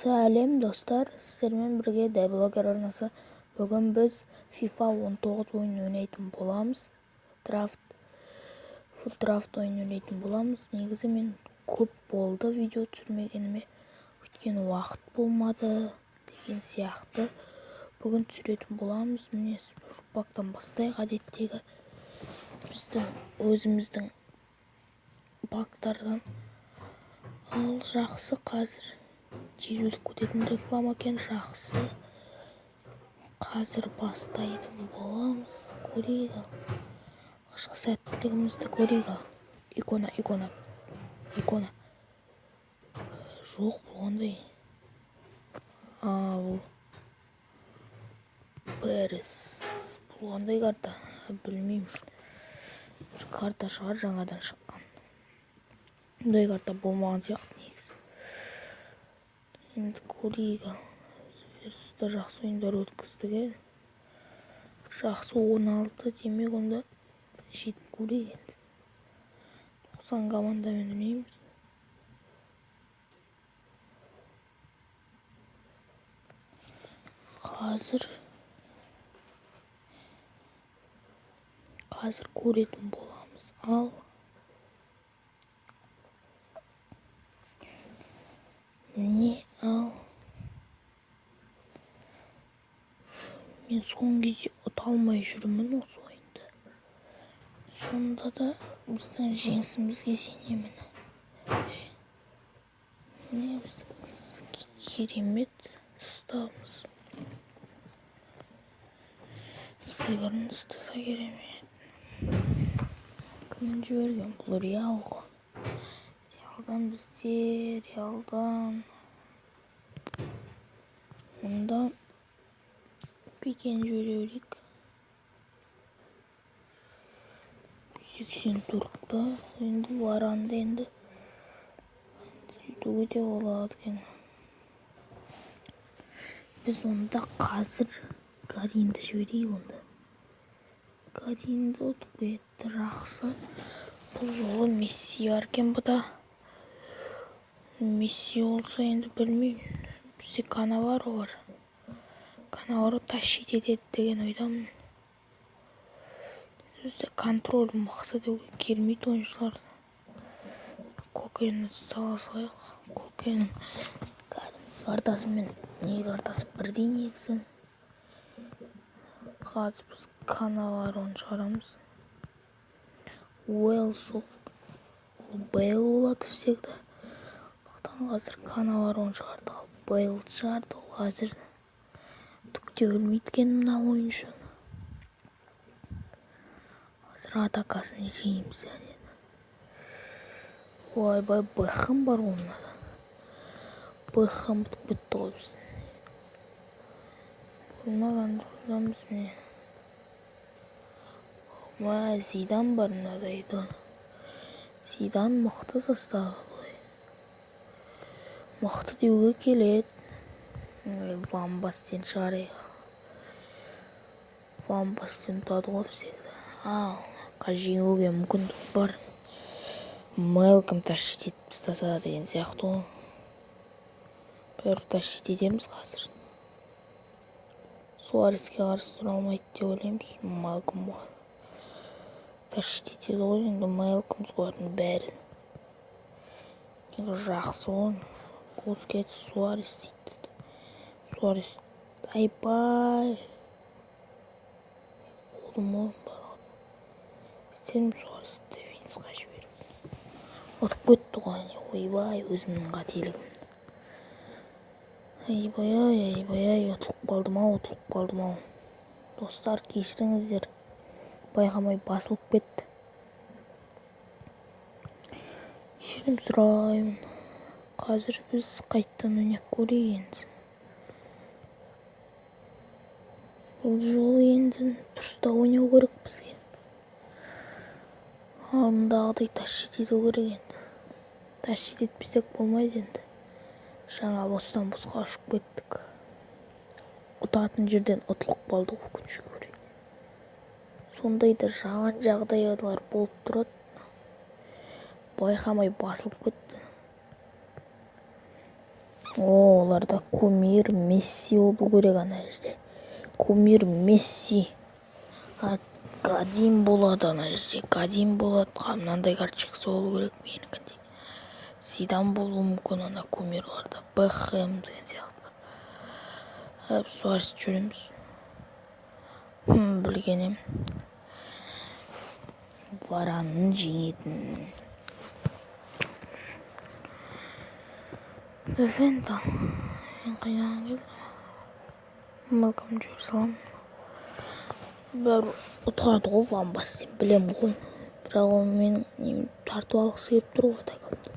Сәлем достар, сіздермен бірге Дәблогер арнасы. Бүгін біз FIFA 19 ойын ойнайтын боламыз. Драфт ойын ойнайтын боламыз. Негізі мен көп болды видео түсірмегеніме, өйткені уақыт болмады деген сияқты. Бүгін түсіретін боламыз. Міне, пактан бастайық, әдеттегі біздің өзіміздің пактардан. Ал жақсы, қазір тез өтіп кететін реклама екен, жақсы. Қазір бастайтын боламыз. Көрейік ал. Алғашқы сәттілігімізді көрейік ал. Икона, икона, икона. Жоқ, бұл қандай? Бұл Перес. Бұл қандай карта? Білмеймін. Бір карта шығар, жаңадан шыққан. Бұндай карта болмаған сияқты негізі. Енді көрейік ал. Версуста жақсы ойындар өткіздік, е. Жақсы 16, демек онда жетіп көрейік енді. 90 командамен ойнаймыз. Қазір көретін боламыз. Ал міне, ал мен соңғы кезде ұта алмай жүрмін осы ойынды. Сонда да біздің жеңісімізге сенемін. Міне, біздің керемет ұстамыз. Сыйғырынысты да керемет. Кім жіберген? Бұл Реал ғой. Реалдан бізде, Реалдан. Онда Пикен жібере берейік. 84 па? Енді Варанды енді сөйтуге де болады екен. Біз онда қазір Гадинді жіберейік онда. Гадинді ұтып кетті, жақсы. Бұл жолы Месси бар екен бұда. Месси болса енді білмеймін. Бізде Канаваро бар. Канаваро тащить етеді деген ойдамын. Бізде контроль мықты деуге келмейді ойыншылар. Кокені сала салайық. Кокенің кәдімгі картасы мен не картасы бірдей негізі. Қазір біз Канавароны шығарамыз. Уэллс ол Бейл болады всегда. Сондықтан қазір Канавароны шығардық. Ал Бейлді шығарды, ол қазір түк те білмейді екен мына ойыншы. Қазір атакасын жейміз әне. Ойбай, Бекхэм бар ғой мынада. Бекхэм ұтып кетті ғой біздің. Болмаған тұрғызамыз міне. Мә, Зидан бар мынада, Зидан. Зидан мықты составы былай. Мықты деуге келеді. Ван Бастен шығарайық. Ван Бастен ұтады ғой всегда. Ал, жеңуге мүмкіндік бар. Мэлком тащить етіп тастаса деген сияқты ғой. Бәрі тащить етеміз қазір. Суареске қарсы тұра алмайды деп ойлаймыз. Мэлком ғой. Тащить етеді ғой енді Мэлком солардың бәрін. Неге жақсы ғой. Бускетс, Суарес дейді. Суарес, айбай. Болдым ғой, барған. Істедім Суаресті Винсқа жіберіп. Ұтып кетті ғой, әне, ойбай, өзімнің қателігім. Айбай-ай, айбай-ай, ұтылып қалдым ау, ұтылып қалдым ау. Достар, кешіріңіздер. Байқамай басылып кетті. Кешірім сұраймын. Қазір біз қайттан ойнап көрейік енді. Бұл жолы енді дұрыстап ойнау керек бізге. Алдындағыдай тащить ету керек енді. Тащить етпесек болмайды енді. Жаңа бостан босқа ұшып кеттік. Ұтатын жерден ұтылып қалдық, өкінішке орай. Сондай да жаман жағдайлар болып тұрады. Байқамай басылып кетті. О, Оларда кумир Месси болу керек ана жерде. Кумир Месси. Гадин болады ана жерде. Гадин болады. Мынандай карточкасы болу керек менікінде. Зидан болуы мүмкін ана кумирларда. Бекхэм деген сияқты. Суарес жүреміз. Білген ем. Варанның жеңетін. Дефента. Мен қайдан келдім? Малком жібере саламын. Бәрі ұтқарды ғой Ван Бастен, білем ғой. Бірақ ол менің немді тартып алғысы келіп тұр ғой атакамды.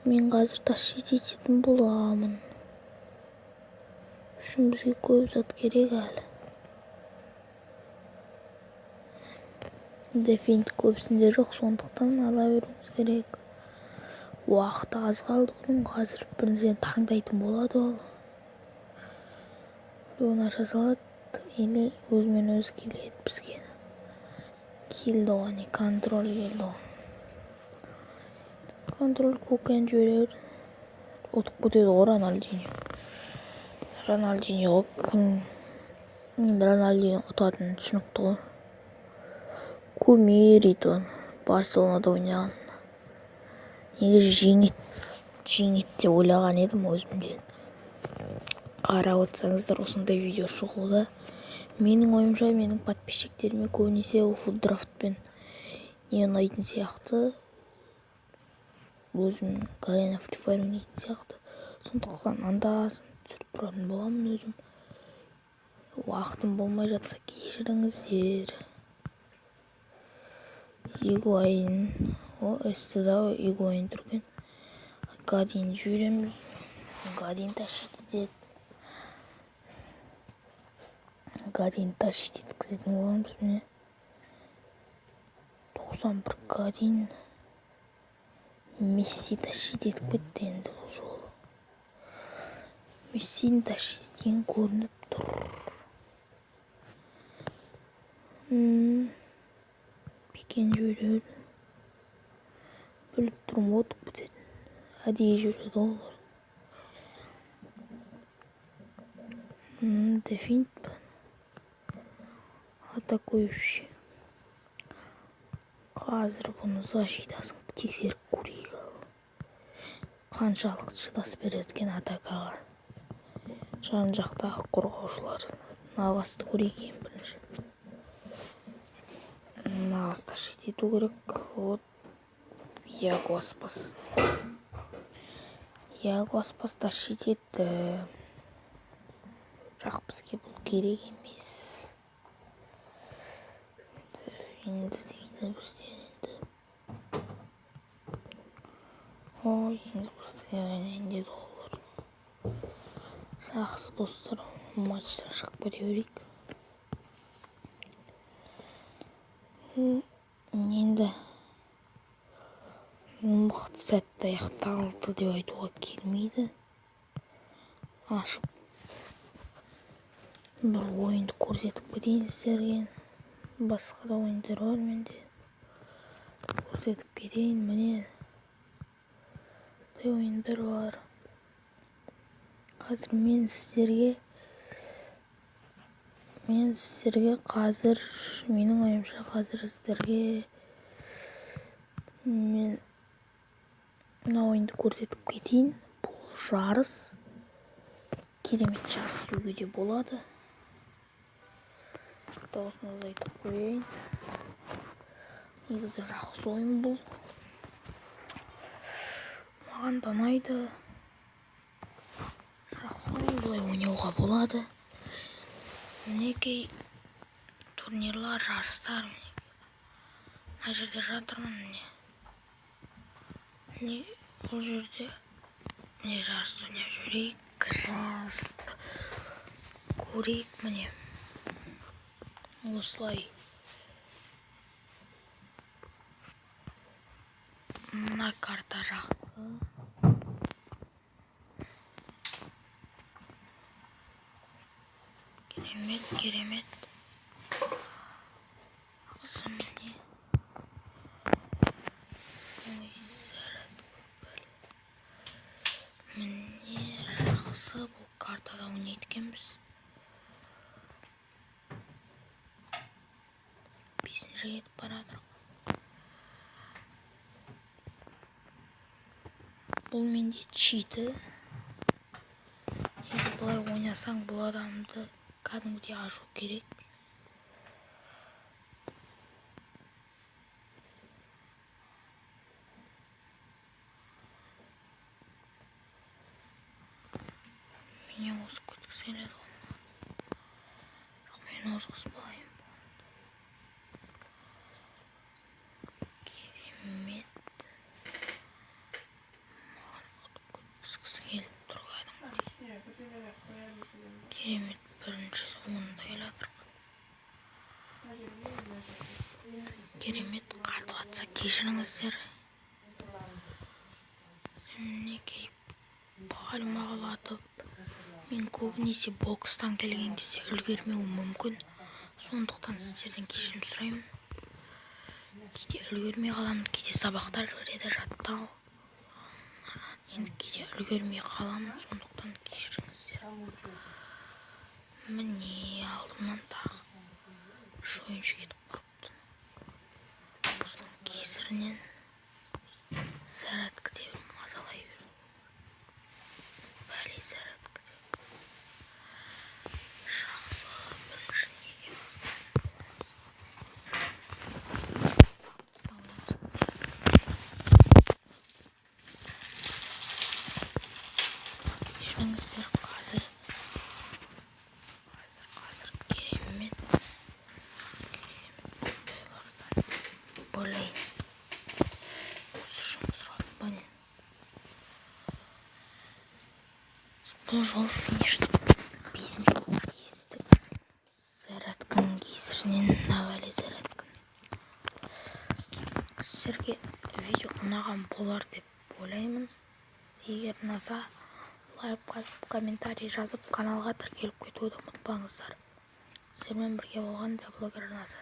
Мен қазір тащить ететін боламын. Үшін бізге көп зат керек әлі. Дефинт көбісінде жоқ, сондықтан ала беруіміз керек. Уақыт аз қалды бұның, қазір біріншіден таңдайтын болады ол. Біреуін аша салады, или өзімен өзі келеді бізге. Келді ғой, не контроль келді ғой. Контроль көкен жіберер. Ұтып кетеді ғой Роналдиньо. Роналдиньо кім? Роналдиньо ұтатыны түсінікті ғой. Кумир дейді оны. Барселонада ойнаған. Негізі жеңеді деп ойлаған едім өзімден. Қарап отырсаңыздар, осындай видео шығуда. Менің ойымша, менің подписчиктеріме көбінесе футдрафтпен не ұнайтын сияқты. Өзім Garena Free Fire ойнайтын сияқты. Сондықтан анда-санда түсіріп тұратын боламын өзім. Уақытым болмай жатса кешіріңіздер. Игуаин, о, СТ-да Игуаин тұр екен. Гадин жібереміз. Гадин тащить етеді. Гадин тащить еткізетін боламыз міне. 91 Гадин. Месси тащить етіп кетті енді бұл жолы. Мессині тащить еткен көрініп тұр. Пикен жібереді. Біліп тұрмын, ұтып кететін. Әдейі жібереді олар. Дефинт па? Атакующий. Қазір бұны защитасын тексеріп көрейік. Қаншалықты шыдас береді екен атакаға. Жан жақтағы қорғаушылар. Навасты көрейік ең бірінші. Навас тащить ету керек. Вот. Яго Аспас. Яго Аспас тащить етті. Бірақ бізге бұл керек емес. Енді дейді бізде енді. Ой, енді бізде енді доллар. Жақсы достар, матчтан шығып кете берейік. Енді мықты сәтті аяқталды деп айтуға келмейді. Ашып бір ойынды көрсетіп кетейін сіздерге. Басқа да ойындар бар менде. Көрсетіп кетейін, міне. Бұндай ойындар бар. Қазір мен сіздерге қазір, менің ойымша қазір сіздерге мен мына ойынды көрсетіп кетейін. Бұл жарыс. Керемет жарыс деуге де болады. Дауысын азайтып қояйын. Негізі жақсы ойын бұл. Маған да ұнайды. Жақсы ойын, бұлай ойнауға болады. Мінекей турнирлар, жарыстар. Мына жерде жатырмын міне. Міне бұл жерде міне жарысты ойнап жіберейік. Жарысты көрейік міне. Осылай мына карта жақсы. Керемет, керемет. Жақсы міне. Ой, заряд көп. Міне Жақсы, бұл картада ойнайды екенбіз. 5-ші кетіп баратырық. Бұл менде читі. Негізі былай ойнасаң, бұл адамды кәдімгідей ашу керек. Менен озып кеткісі келеді ғой. Жоқ, мен озғызбаймын. Керемет. Маған ұтып кеткісі келіп тұр кәдімгідей. Керемет, бірінші орында келатырық. Керемет, қатып атса кешіріңіздер. Мінекей, пальма құлатып. Мен көбінесе бокстан келген кезде үлгермеуім мүмкін. Сондықтан сіздерден кешірім сұраймын. Кейде үлгермей қаламын, кейде сабақтар береді жаттау. Енді кейде үлгермей қаламын, сондықтан кешіріңіздер. Міне, алдымнан тағы 3 ойыншы кетіп қалыпты. Осының кесірінен зарядка деп мазалай берді. Бәле зарядка деп. Жақсы, бірінші неге кешіріңіздер, қазір керемет ойлайын. Осы үшін сұрадым ба не? Бұл жол финишті 5-ші болып кестік. Зарядканың кесірінен, навали зарядканың. Сіздерге видео ұнаған болар деп ойлаймын. Егер ұнаса, лайк басып, комментарий жазып, каналға тіркеліп кетуді ұмытпаңыздар. Сіздермен бірге болған Блогер арнасы.